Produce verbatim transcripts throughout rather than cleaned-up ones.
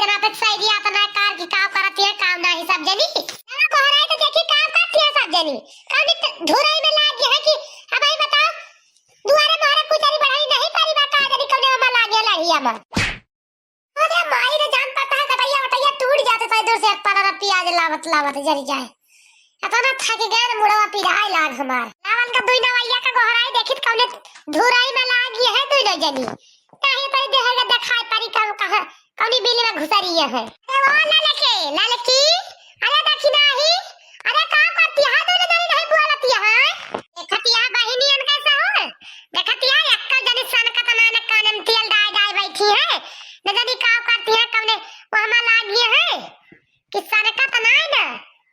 ना तो सही दिया तो ना कार की काम करती है, काम नाही सब जनी। ना गोहराई तो देखी काम करती है सब जनी। कौनी त-, धुरई में लाग गया है कि अब ही बताओ, दुआरे मोहरे कुचरी बढ़ाई नहीं परी बा, का जनी कौने में लाग गया लड़िया में। अरे माई रे, जान पड़ता है, कटैया वटैया टूट जाते, तो दूर से एक परारा प्याज लावत लावत जरी जाए। इतना थक गए न, मुड़वा पिराए लाग हमार। लावन का दुई नवैया का गोहराई देखित कौने धुराई में लाग ये है दुई जनी। काहे परी देहे के देखाई परी कब कहाँ कौनी बिल में घुसरी ये है। अरे वो ललके, ललकी, अरे दखिनाही, अरे का करती है दुई जनी नहीं बोलती है? देखती है बहिनी इनके सहूर, देखती है एक्का जनी सनकत ना न कान में तेल डाल डाल बैठी है। न जनी का करती है कौने वो हमार लाग ये है। कि सनकत नाई न,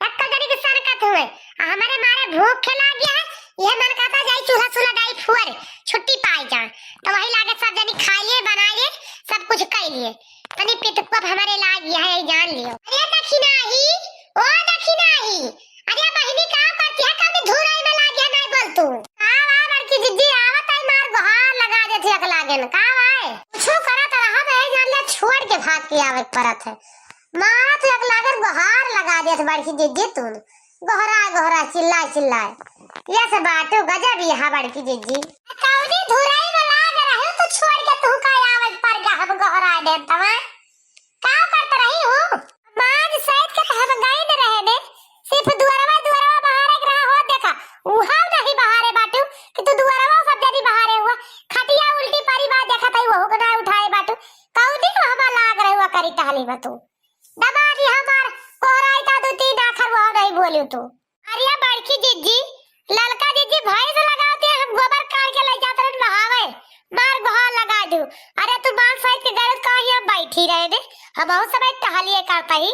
एक्को जनी के सनकत हुए। आ हमरे मारे भूख के लाग गया है, यह मन कहता जाई चूल्हा चूल्हा डाई फुअर, छुट्टी पाई जा। तो वही लागे सब जनी खाइए, बनाइए, सब कुछ कइलिए। तनी पितकुआ हमरे लाग गया है, जान लियो। अरे दखिनाही, ओ दखिनाही, अरे बहिनी का करती है, कभी धुराई में लाग गया नहीं बोल तू। का वा बड़की जिज्जी, आवत है मार गोहार लगा देती है, अक लागेन, का वा है? कुछो करत रहत है, जान ले छोड़ के भाग के आवे के परत है। मारत एक लागल गोहार लगा देत बड़की जिज्जी तू। गोहरा, गोहरा, चिल्लाए, चिल्लाए। ये से बाटू गजब यहाँ बड़की जिज्जी। कौनी धुरई में लाग रहे तू छोड़ के तू का आवे पर गा हम गोहरा दे तवा। का करत रही हूँ? माज सैत के हम गए न रहे ने। सिर्फ दुआरवा, दुआरवा बहारे के रहा हो देखा। उहाव नहीं बहारे बाटू कि तू दुआरवा सब जनी बहारे हुआ। खटिया उल्टी परी बा देखा तई वहू के ना उठाए बाटू। कौनी हमा लाग रहे हुआ करी टहली में तू। दबा दी हमार कोहराई का दू तीन आखर वो नहीं बोलू तू। अरे बड़की जिज्जी, ललका जिज्जी भैंस लगावती है, हम गोबर काढ़ के ले जात रहन बहावे, मार गोहार लगा दू। अरे तू बांस साइड के गरज का ही हम बैठी रहे ने, हम बहुत समय टहलिए करता ही।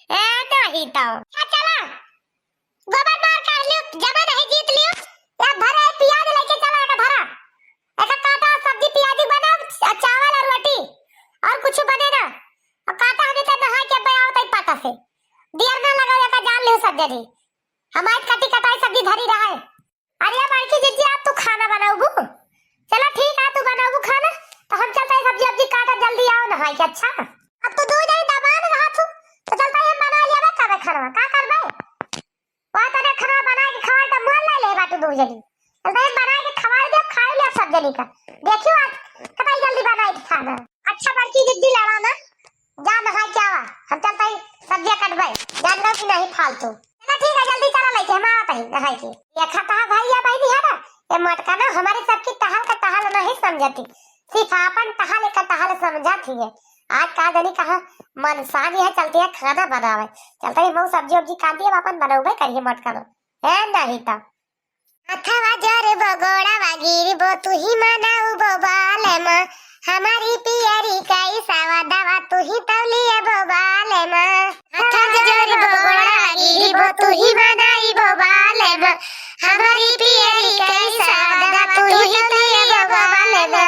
ए नहीं तो। अच्छा चला, गोबर मार काढ़ लियो, जमा नहीं जीत लियो, या भरा है प्याज लेके चला का भरा। एका काटा सब्जी पियाजी बनाओ, च-, चावल और रोटी, और कुछ बने ना। और काटा हमें तो नहा के बयाओ तई पाता से। दियर ना लगाओ, एका जान लियो सब जनी। हमारे कटी कटाई सब्जी धरी रहा है। अरे बड़की जिज्जी, आप तू खाना बनाऊबू? चला ठीक है, तू बनाऊबू खाना, तो हम चलता है सब्जी वब्जी काटा, जल्दी आओ नहाई के। अच्छा, अब तू दू जनी दबान रहा तू, तो चलता है हम बना लिया खाना, का करबे? वह तने खाना बना के खवाए त मुँह ला ले बाटू दू जनी। चलता है बना के खवाए दे, खाए ले सब जनी का। देखियो आज कतई जल्दी बनाए के खाना। अच्छा बड़की जिज्जी लड़ा ना, जा नहाए के आवा, हम चलता है सब्जियाँ कटबे, जान लो कि नहीं फालतू। चला ठीक है, जल्दी चला लेके हम आवत है नहाए के। ये खता भैया बहनी है ना, ये मटका ना हमारे सबकी टहल का टहल नहीं समझती, सिर्फ आपन टहल का टहल समझत ही है। आज का जनी कहाँ मनसान है, चलती है खाना बनावे, चलता है मऊ सब्जी उब्जी काट दिए, अपन बनौबे करिए मटका ना। है नहीं तो। हथवा जरबो गोड़वा गिरबो, तू ही मनाउबो बालमा। हमारी पियरी कई सवा दवा, तू ही तौलियबो बालमा। हथवा जरबो गोड़वा गिरबो, तू ही मनाइबो बालमा। हमारी पियरी कई सवा दवा, तू ही तौलियबो बालमा।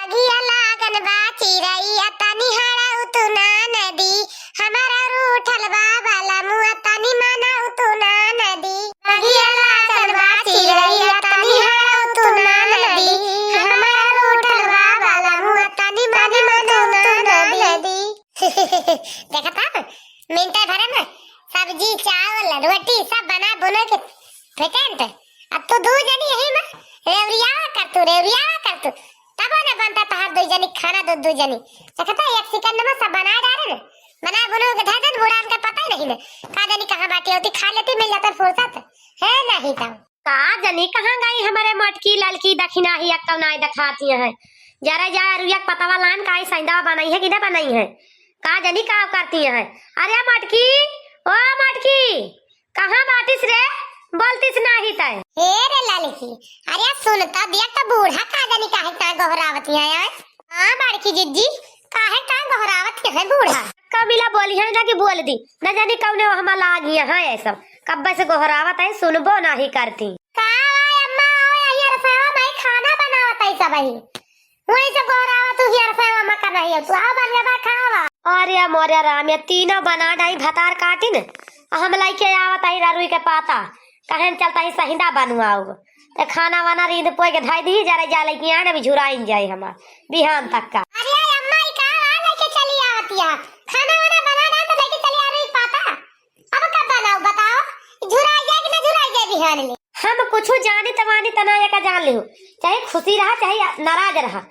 अगिया लागन बा चिरैया, तनी हड़ाऊ तू ना नदी। हमारा रूठल बा बालमुआ, तनी मनाऊ तू ना नदी। अगिया लागल बा चिरैया, तनी हड़ाऊ तू ना नदी। हमारा रूठल बा बालमुआ, तनी मनाऊ तू ना नदी। देखा था, मिनटे भरे में सब्जी, चावल, रोटी सब बना बुना के भेटेन ते। अब तू दू जनी यही में रेवरियावा कर तू, रेवरियावा कर तू। तबो न बनता तहार दू जनी खाना, दू, दू जनी। देखता एक सेकंड में सब बना डारे न। बना बुनो के धर दे, बूढ़ा इनका पता ही नहीं न। का जनी कहाँ बाटी होती, खा लेती, मिल जाता फुर्सत। है नहीं तो। का जनी कहाँ गई हमारे मोटकी ललकी दखिनाही, अक्का नाई दिखाती है। जरा जा रुइया के पतवा लान का आई सैंदवा बनाई है कि ना बनाई है। का जनी का करती है। अरे मोटकी, ओ मोटकी, कहाँ बाटिस रे? बोलतिस नाही तै। हे रे ललकी, अरे सुन त दिया त बूढ़ा का जानी काहे का गोहरावत है, आय? हाँ बड़की जिज्जी, काहे का गोहरावत है बूढ़ा? का मिला बोली है ना कि बोल दी, न जानी कौने वहमा लागी है, हाँ, ये सब कब्बे से गोहरावत है, सुनबो नाही करती। का आय अम्मा, आओ यही रसोईवा में खाना बनावत है सब ही। वही से गोहरावा तू हियर से ममा कर रही है, तू आओ बन लेबा खावा। अरे मोरे राम, ये तीनों बना डाई भतार काटिन, आ हम लइके आवत आई ररुई के पाता, कहेन चलता ही सहिंदा बनुआऊ। ते खाना वाना रींद पोई के धाई दी, जरे जा लइके आन, अभी झुराइन जाई हमार बिहान तक का। अरे अम्मा, ई का वा लइके चली आवत है? खाना वाना बना डाल तो लेके चली आ रही पाता। अब कब बनाऊ बताओ? झुराई जाए कि ना झुराई जाए बिहान ले? हम कुछु जानी तवानी तना एका जान लिहु, चाहे खुशी रहा चाहे नाराज रहा।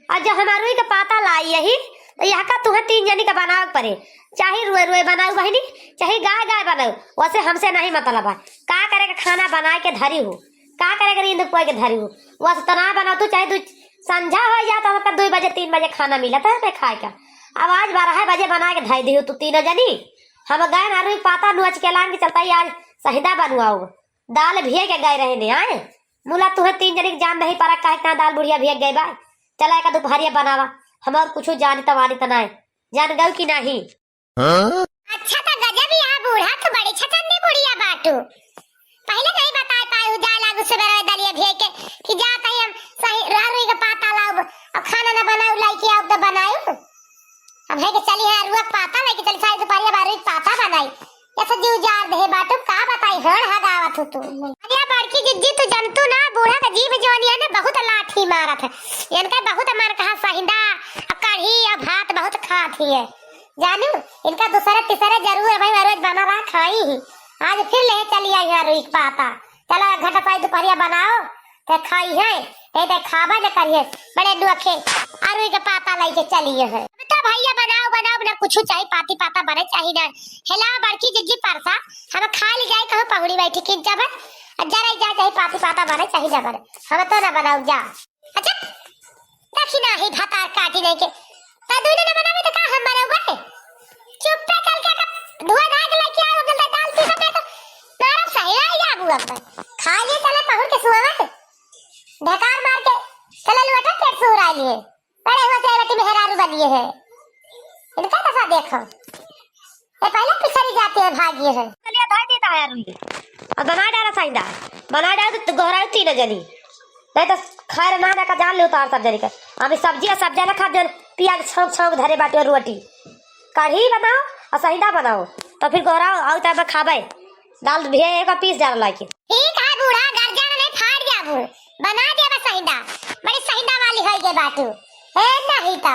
और जब हम अरुई के पाता लाई यही, तो यह का तुहे तीन जनी का बनावे के परे, चाहे रुए रुए बनाऊ बहिनी, चाहे गाय गाय बनाऊ, वैसे हमसे नहीं मतलब है। का करे के खाना बनाए के धरी हो, का करे के नींद कोई के धरी हो, वैसे तो ना बनाऊ तू, चाहे दू संझा हो जाए तो हमका दू बजे तीन बजे खाना मिलत है हमें खाए का। अब आज बारह बजे बनाए के धई दिहु तू तीनों जनी। हम गए ना रुई पाता नुअच के लान के चलता ही आज सहिदा बनवाओ। दाल भिए के गए रहे ने आए। मुला तुहे तीन जनी के जान नहीं परा काहे इतना दाल बुढ़िया भिए गए बा। चला एक दुपहरिया बनावा। हम और कुछ जानी तवानी त नाय। जान गऊ कि नहीं? अच्छा त गजब यहाँ बूढ़ा तो बड़ी छचंदी बुढ़िया बाटू। पहले नहीं बताए पाए हूँ, जाए लागू सुबह दलिया भिए के, फिर जाता ही हम सही रह रुई के पाता लाऊ, अब खाना ना बनाऊ, लाई के आऊ तो बनाऊ। अब है कि चली है अरुआ पाता लेके चली, सारी दुपहरिया बारू के पाता बनाई। ऐसा जीव जार दे बाटू, का बताई, हड़ हगावत हो तू। अरे बड़की जिज्जी, तू जनतू ना, बूढ़ा का जीभ जोनी है ना, बहुत लाठी मारत है। इनका बहुत मन कहा सहिंदा, आ कढ़ी, आ भात बहुत खात ही है। जानू, इनका दूसरा तीसरा जरूर है भाई, रोज बना रहा खाई ही। आज फिर ले चली आई है रुई के पाता। चलो, एक घंटा पाई दुपहरिया बनाओ, ते खाई है, ते, ते खाबा न करिए। बड़े नोखे अरुई के पाता लाई के चलिए है। तो भैया बनाओ, बनाओ, ना कुछ चाहिए, पाती पाता बने चाहिए ना। हेला बड़की जिज्जी परसा, हम खा ली जाए, कहूँ पहुड़ी बैठी किन जबर, जरा जाए चाहे पाती पाता बने चाहिए जबर। हम तो ना बनाओ जा। अच्छा, देखी ना ही भतार काटी नहीं के। ता दुइने न बनावे त का हम बनावे? चुप्पे चल के का धुआ धाग लेके आओ, जल्दी दाल पीसा पे तो नरम सही रह जाबू अब। खा लिए चले पहुर के सुआवे। ढकार मार के चले लुअटा पेट सुहरा लिए। बड़े हुआ से बेटी मेहरारू बनिए है। इनका दशा देखो। ये पहले पिछड़ी जाती है, भागी है। चलिए, धाई देता है अरुई। अब बना डाला साइंदा। बना डाल तो गोहराई तीन जनी। नहीं तो खैर ना, ना का जान ले उतार सब जनी का। अभी सब्जी और सब्जी ना खा जन, पियाज छौंक छौंक धरे बाटी और रोटी। कढ़ी बनाओ और सहिंदा बनाओ। तो फिर गोहराओ, आओ तब खाबे। दाल भी है, एक पीस डाल लाके। ठीक है बूढ़ा, गर्जन नहीं फाड़ जाबू। बना दे बस सहिंदा। बड़ी सहिंदा वाली है ये बाटू। ए नहीं तो।